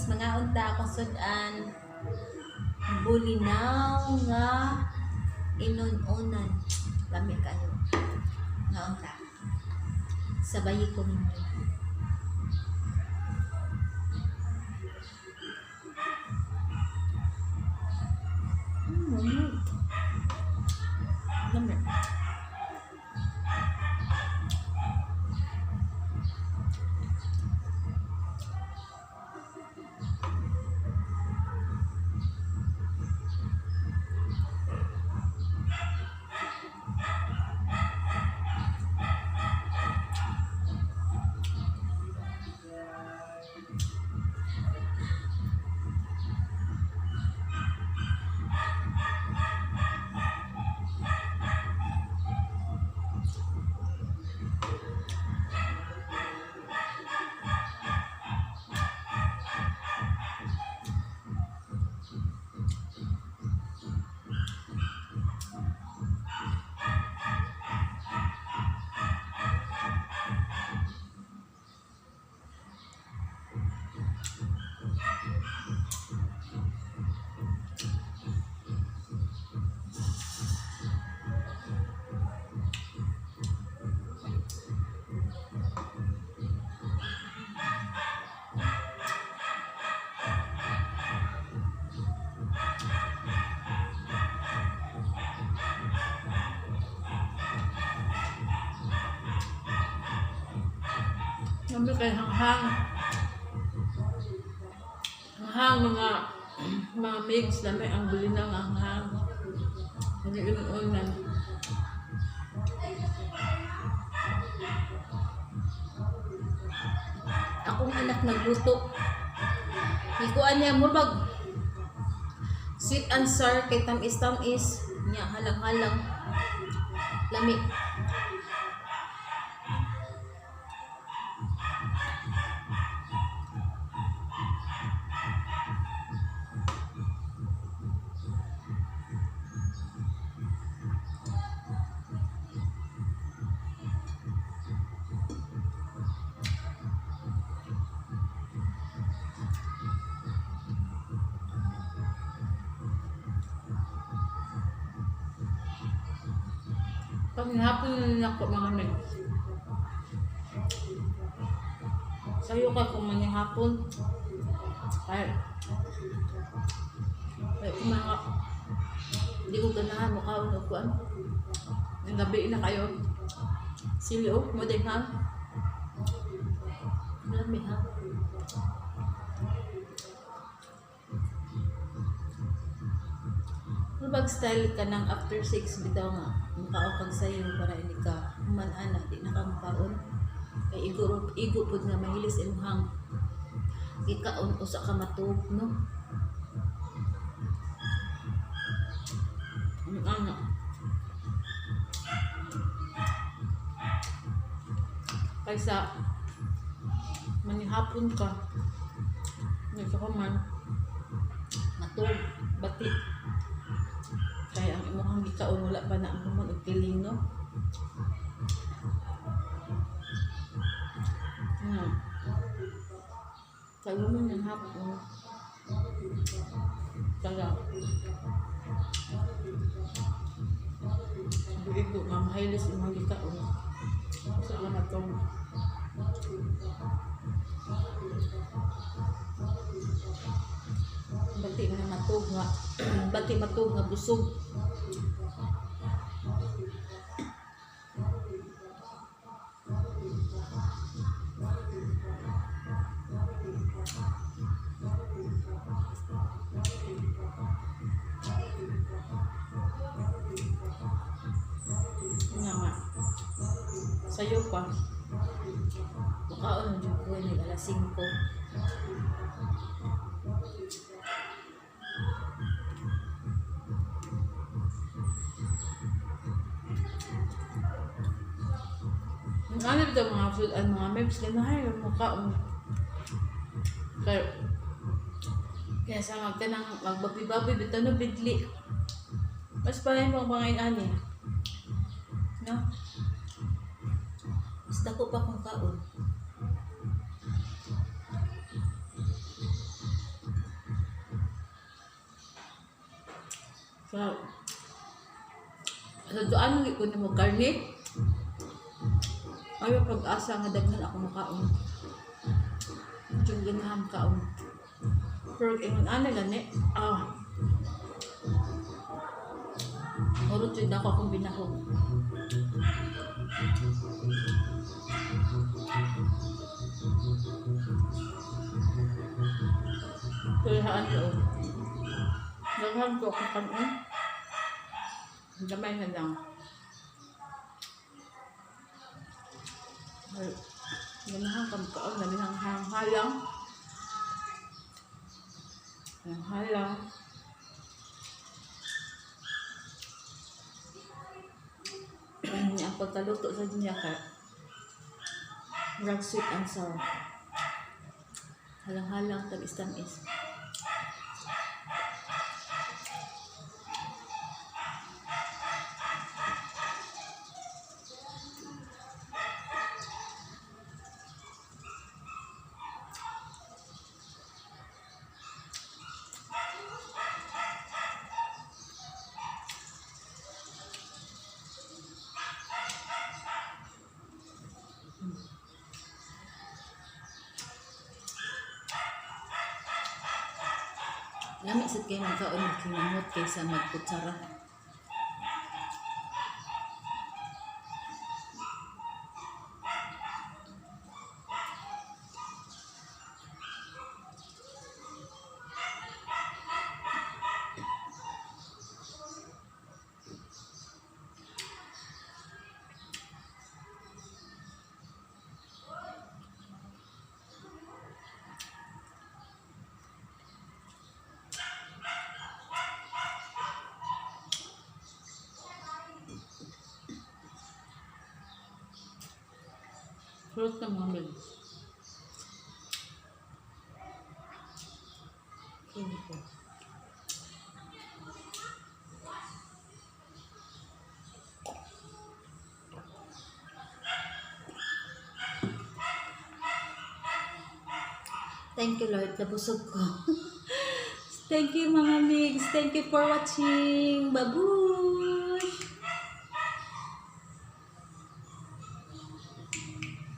Mix, mga unta akong sudan. Bulinaw nga inununan. Lami kayo. Nga unta. Sabayi ko ninyo. Lami. Lami kay hanghang. Hanghang mga mix, lami ang bulinaw nga hanghang. Ano inuunan. Akong anak nagluto. Ikuan niya mo bag sweet and sour kay tamis-tamis niya halang-halang. Lami. Pag hapon na nako, mga mix. Sayo ka kung manihapon. Ay. Ay, kung mga hindi ko ganahan mukaon og kuan. Ang gabi na kayo. Sili oh, mo din ha. Lami ha. Ano bag style ka ng after 6 bitaw nga mukaon kag sayo para hindi ka human ana di na ka mukaon. Kay igo igo pud nga mahilis imong gikaon usa ka matuog, no? Ang ano. Kaysa manihapon ka. Nagsa ka man Matuog. Bati. Kaya ang imong gikaon wala pa na ang human og kiling, no? Kaya mo nang hapon. Kaya igo nga mahilis imong gikaon. Sa ka matong. Bati nga matuog nga bati matuog nga busog. Nga nga. Sayo pa. Mukaon na jud ko ni alas 5. Ang ano bitaw mga food ang mga memes ganahan yung mukha. Kaya kaya sa magtanang magbabi-babi bitaw no bidli. Mas palay mo mga inani. No? Mas dako pa kong kaon. So, sa duan ko na mo karne. Ayaw pag-asa nga daghan ako makaon. Yung ganahan kaon. Pero ingon ana gani. Ah. Urot jud ako akong binahog. Tulihaan ko. Daghan ko ako kanon. Gamay na lang. Ay, ganahan ka kaon, labi ng halang. Halang. Ang pagkaluto sa niya ka murag sweet and sour. Halang-halang tamis-tamis. Lami sad kay magkaon maghinamot kaysa magkutsara. Fruit ng mga milk. Ko. Thank you, Lord. Nabusog ko. Thank you, mga migs. Thank you for watching. Babu!